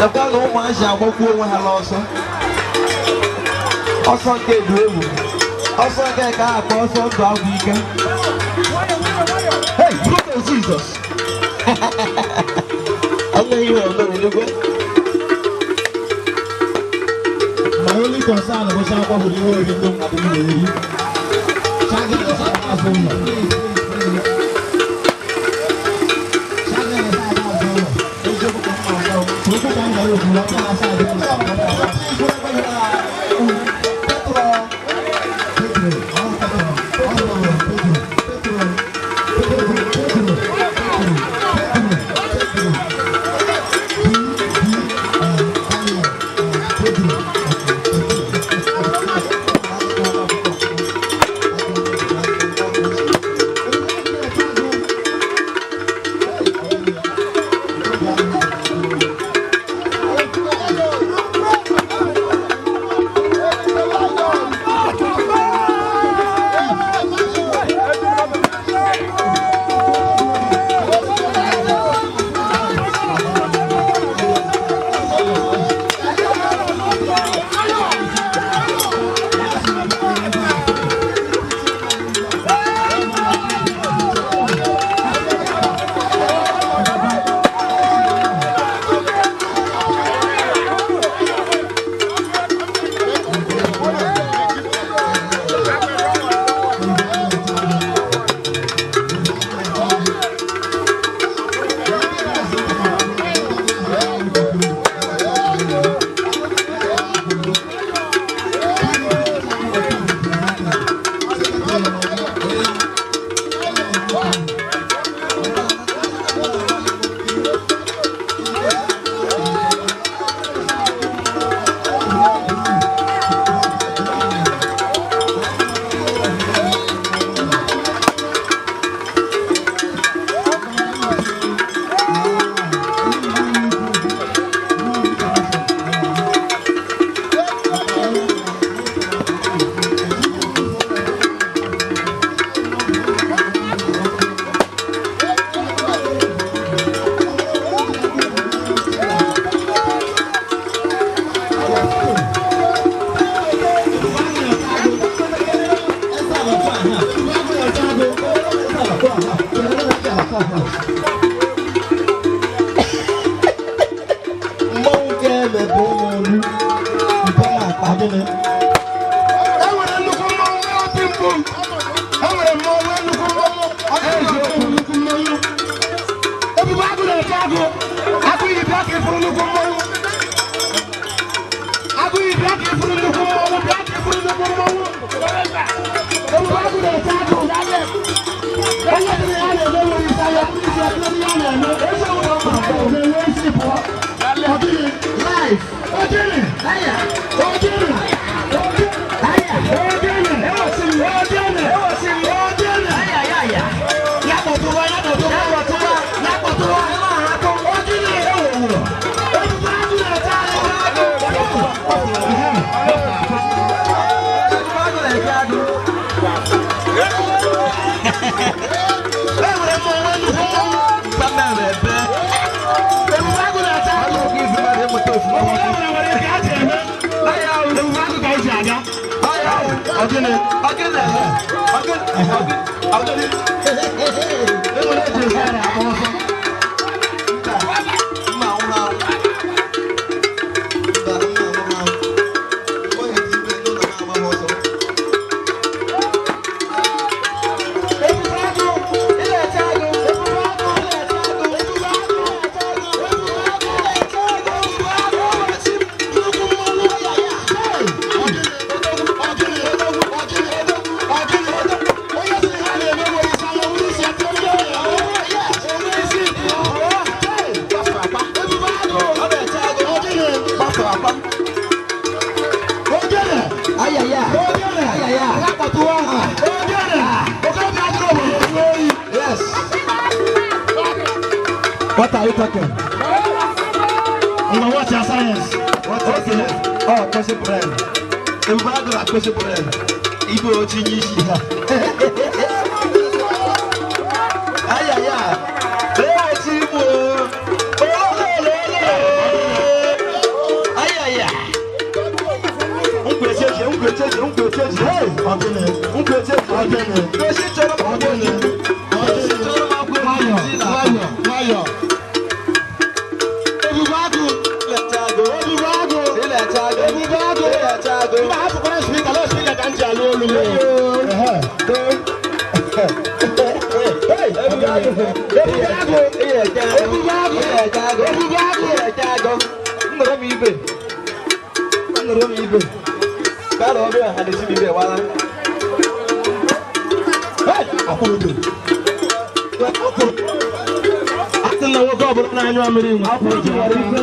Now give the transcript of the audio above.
Lekwa na ụmụazị agbakwu onwe ha n'ọsọ. Ọsọ nke edu egwu. Ọsọ nke ka a akpọ ọsọ ndụ agwụ ike. Hey, look at Jesus. Ọnụ ihe omere n'igwe. My only concern bụ sị akwahụrụ ihe oriri ndị mmadụ na-eri. Chaga na-asa azụ ụlọ. Chaga na-asa azụ ụlọ. Eziokwu ka m na-agwa m. Okwu ka m gara okwu, ọ na-asa azụ ụlọ. Petro, Petro, ọ Petro, ọ Petro, Petro, Petro, Petro, Petro, Petro, B, B, Daniel, Pedro. Mmọnwụ nke emebe ụlọ olu nke na-akpa gịnị? Enwere nnukwu mmanwụ na-eti mkpu. Enwere mmanwụ, nnukwu mmanwụ. Eziokwu, nnukwu mmanwụ. Ebube agụ na-eche agụ. Agụ iyi, bịa ka ịfụrụ nnukwu mmanwụ. Agụ iyi, bịa ka ịfụrụ nnukwu mmanwụ. Bịa ka ịfụrụ nnukwu mmanwụ. Ebube agụ na-eche agụ. Onye dịrị ya na-eme nwere isi ahịa, bụrụ isi ọbụla ihe a na-eme. Eziokwu na ọ na-enwe isi pụọ. Ọ dịghị life. Ogene! Ogene! Ogene! Ogene! Ogene! Ya kpọtụwa, ya kpọtụwa, ya kpọtụwa, ya kpọtụwa. Ogene! Ebube agụ na-eche agụ. Ebube agụ na-eche agụ. Enwere mmọnwụ, nnukwu mmọnwụ. Samuel ebe. Ebube agụ na-eche agụ. Ọnụ izu mmadụ ịmụta ofu Obodo nwere nwere nke a ji eme. Ebube agụ ka anyị ji aga. Ogene! Ogene! Ogene! Ogene! Enwere eji esi ara agba ọsọ. Mma nwụrụ anwụ. Mba, mma nwụrụ anwụ. Onye ti ibe ndị ụlọ na-agba ha ọsọ. Ebube agụ! Ị na-eche agụ. Ebube agụ! Ị na-eche agụ. Ebube agụ! Ị na-eche agụ. Ebube agụ! Ebube agụ! Nnukwu mmọnwụ! Hey! Ogene! Ogene! Ogene! Ogene! Onye sị ha na-eme nwere isi anya, bụrụ isi atụ ndị ọrịa. Onwe isi pụọ. Hey! Ebube agụ! Ọ na-eche agụ. Ogene! Gbasara akpa. Ogene! Ayaya. Ogene! Ayaya. Ya kpọtụwa. Ogene! Okorobịa adịrị obodo zuo oyi. Yes. What are you talking? Ngwa, watch your science. What is it? Oh, kwesị brain. Ebube agụ na-akwesị brain. Ibe otinye isi ha. Ayaya. Ee, chi mụ. Ololololo. Ọgịnị? Ọgịnị? Ọgịnị? Ọgịnị? Nwayọ, nwayọ, nwayọ. Ebube Agụ! Ebube Agụ! Ebube Agụ! Mba, hapụkwara speaker, na speaker ka m ji alụ olu m. Ehe. Hey, Ebube Agụ! Ebube Agụ! Ebube Agụ! Ebube Agụ! Nọrọ m ibe. Nọrọ m ibe. Ka na ọbịa ha na-esi m ibe wala. Hey, akwụrụ. Akwụrụ. Asị na nwoke ọbụla na-anyụ mmiri nwe. Akwụrụ nwere ife.